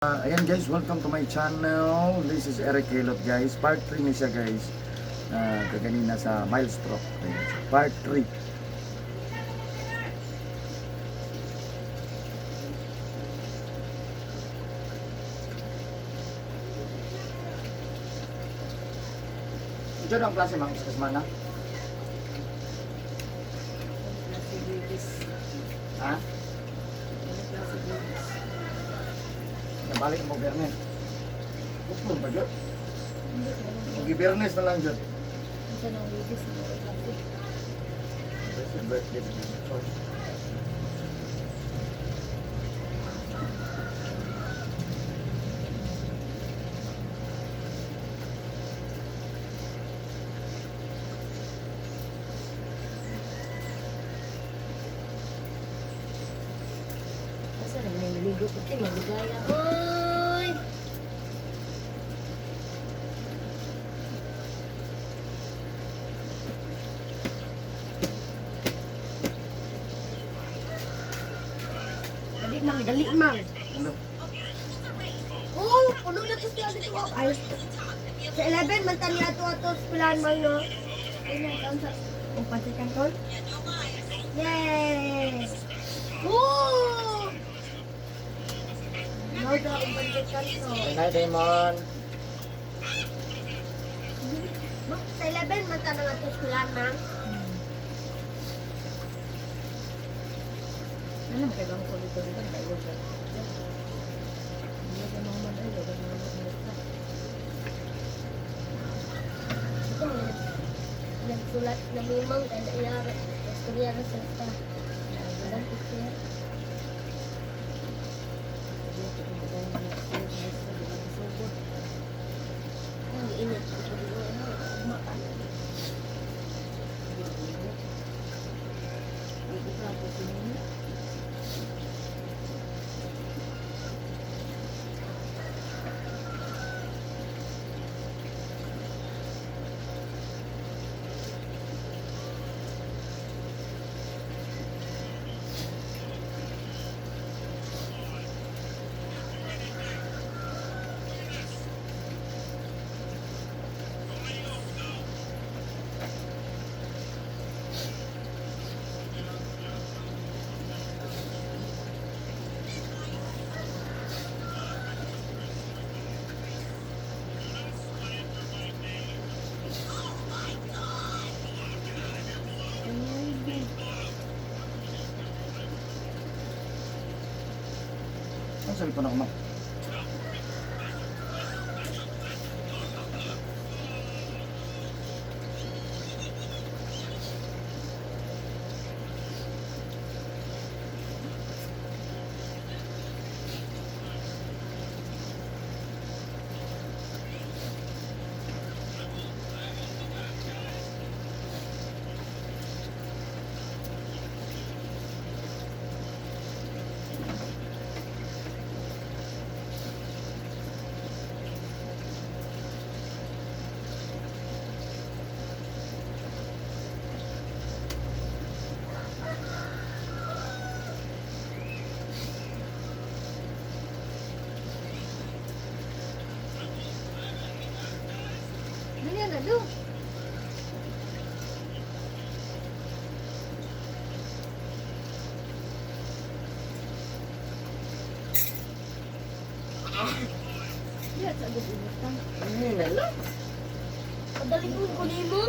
Ayan guys, welcome to my channel. This is Eric Hilot, guys. Part 3 ni siya, guys. Kaganina sa Milestroke. Ayan, so part 3. Ito ang klase, ma'am, sa semana? Klase Davis. Ha? Ano klase Davis? Nabalik mo Bernes. Uplo ba dyan? Hindi, ano Mag Bernes na lang dyan. Ano ng Davis? Ano klase? Birthday na. Asa na may naligo ko tayo, maligaya. Oy! Dali, mang, dali, mang. Ano? Oh, puno na to siya dito. Ay, sa 11 man tani ato ato eskwelahan, mang, no. Ay, na sa o pansit kanton. Yay! Oh! No, da ang pansit kanton. Good night, Damon. Mang, sa 11 man tani ato eskwelahan, mang. Ano mo kay bangko dito dito tayo ka. Hindi ka mga man ay lugar na mga. Ito, nagsulat na may mang kaya na iya istorya na sa sa. Walang istorya. Ang init. Ang cellphone ako, ma'am. Dali na do. Hindi na lang. Padali ko ko nimo.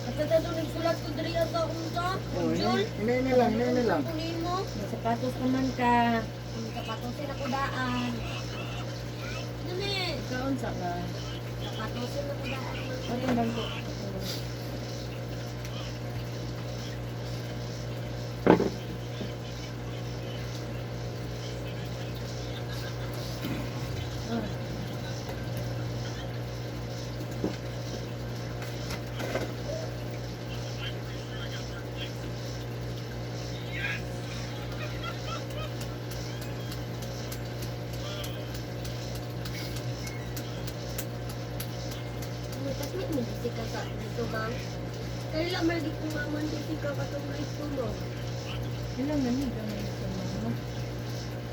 At sa nagsulat ko diri sa akong sa. Oh, Jul. Hindi lang, hindi lang. Ko nimo. May sapatos naman ka. Ang kapatosin ako daan. Dali. Kaon sa ka. Kapatosin ako daan. Ano bangko? Kasi mo ka sa dito, ma'am. Kaya lang malagi kong mama dito ka katong grade 2 mo. Ilang na ni gamay sa mama.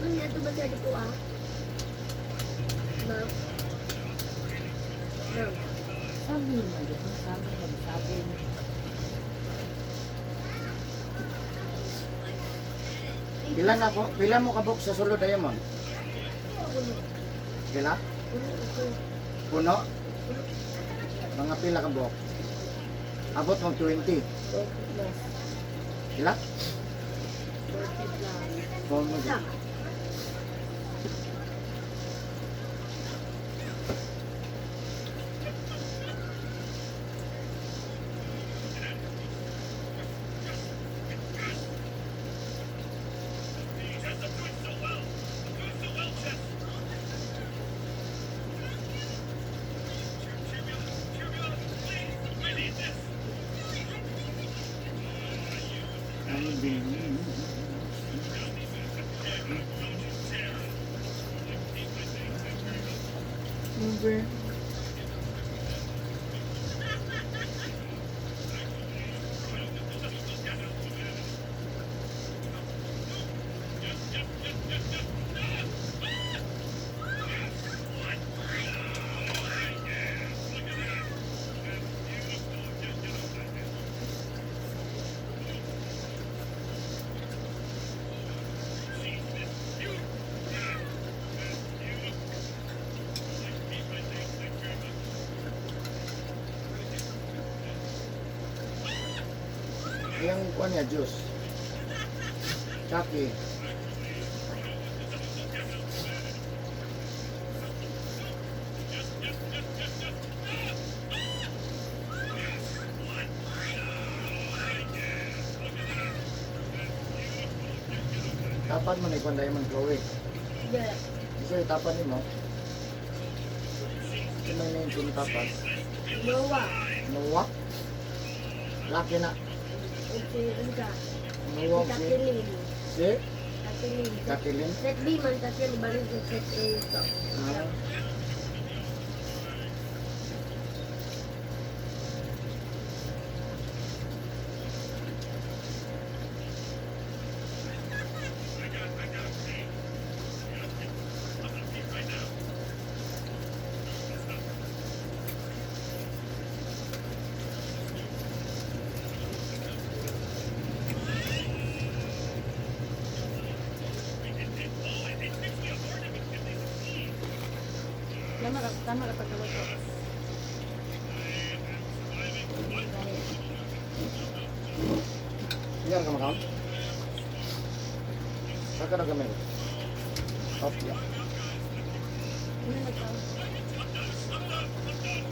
Ma'am, nato ba sa dito ah? No. Sabi mo, di ba? Sabi mo, sabi mo. Pila na ko, pila mo kabuk sa sulod Diamond? Pila? Puno? Mga pila ka buok? Abot mong 20. 40 plus. Pila? 40 plus. Phone mo dyan. Ang bilis. Number. Iyang kuan niya, juice. Chucky. Tapan mo ni kuan Diamond Chloe. Yeah. Isa yung tapan nimo. Ito may name kung tapan. Noah. Noah. Laki na. Okay, unsa? Noah si Katilin. si Katilin. Katilin. Set B man kasi balik sa set A ito. Ah. Tama ka pagkaluto. Hindi ka makam? Saan ka na gamit? Off, yeah. Ano nagkaon?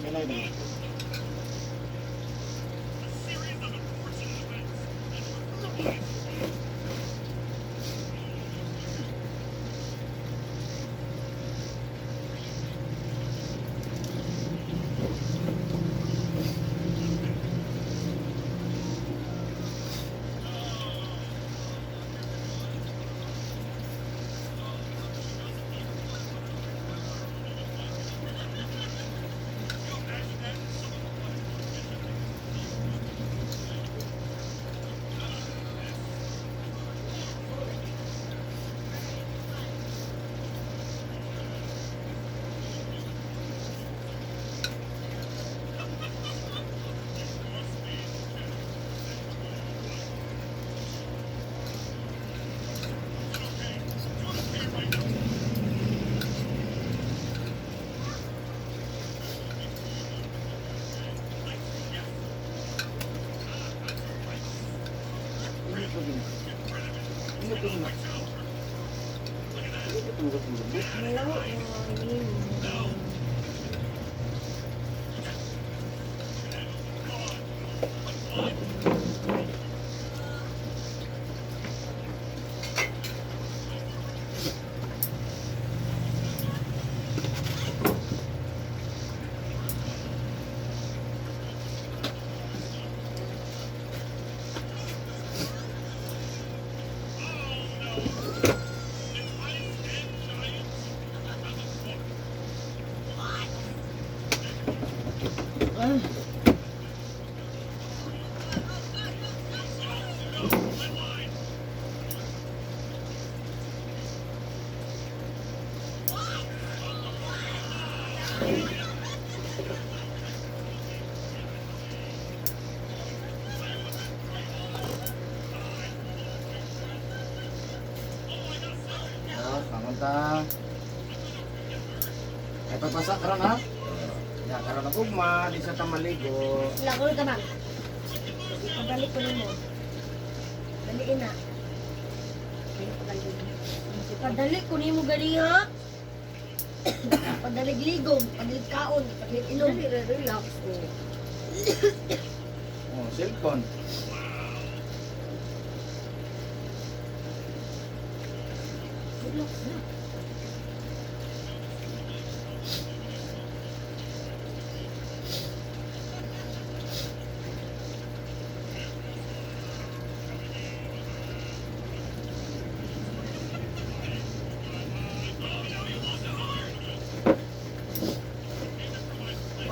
Yan ay din. Init ko din. Init ko din. Init ko din. Malawo mo. ta. Ay pagpasa karon ha. Ya, karon na ugma, di sa ta maligo. Lako ka bang? Padali ko nimo. Daliin na. Padali ko nimo gali ha. Padalig ligom, padalig kaon, padalig inom. Dali, relax. Oh. Oh, cellphone. Relax na.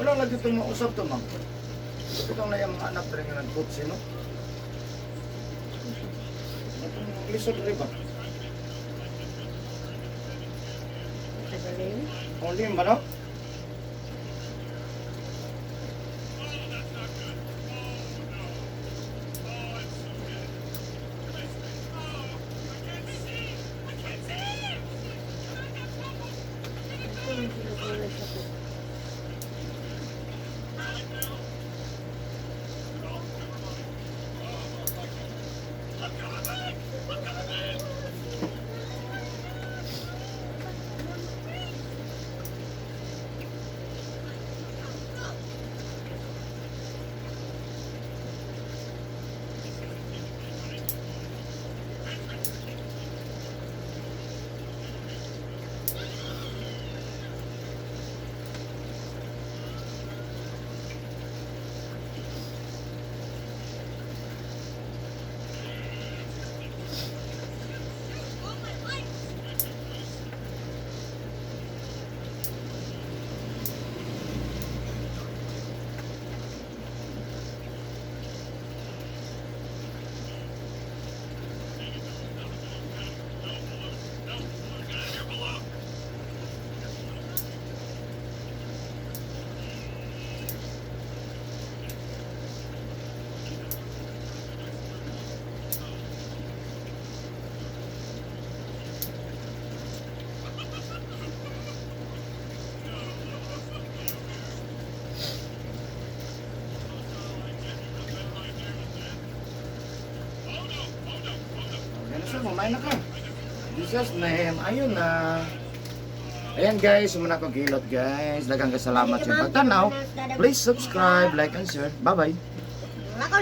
Wala lagi itong mausap to, ma'am. Itong na yung mga anak rin nga nagkotse, no? Itong lisod rin ba? Tagalin. Only ba, no? Ito yung sinusulat sa ko. Yan na sir, mamay na ka. Jesus name, ayun na. Ayan guys, muna ko gilot guys. Daghang salamat sa pagtanaw. Please subscribe, like, and share. Bye-bye. Lako.